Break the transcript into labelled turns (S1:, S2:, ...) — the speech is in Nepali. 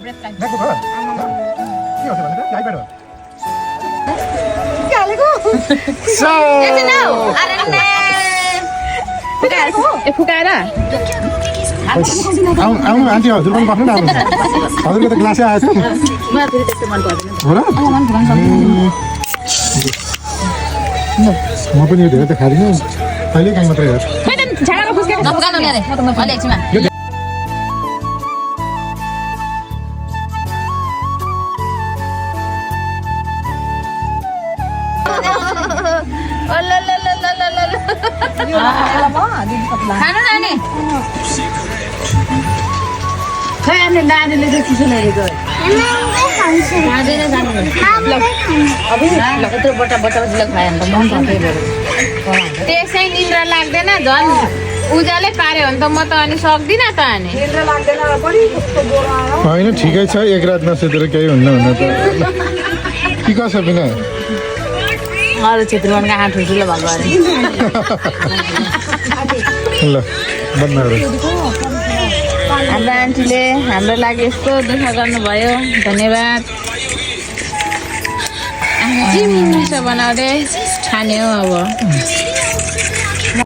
S1: ब्यागको छ के हो भने त आइप्याड हो
S2: फुकाएर
S1: आउनु आन्टी हजुर पनि बस्नु न आउनु हजुरको त ग्लासै आएछ हो र म पनि यो धेरै त खाँदिनँ कहिले काहीँ मात्रै हेर
S2: खानु नानी खै अनि नानीले चाहिँ चिसो लगेको यत्रो बट्टा बट्टा खायो भने त मन त्यसै निन्द्रा लाग्दैन झन् उजाले पार्यो भने त म त अनि सक्दिनँ त अनि
S1: होइन ठिकै छ एक रात नसुतेर केही हुन्न हुन त के कसो बिना
S2: अरू क्षेत्रमा कहाँ ठुल्ठुलो भएको अरे
S1: ल बन्द
S2: हाम्रो आन्टीले हाम्रो लागि यस्तो दुःख गर्नुभयो धन्यवाद के मिठो बनाउँदै खाने हो अब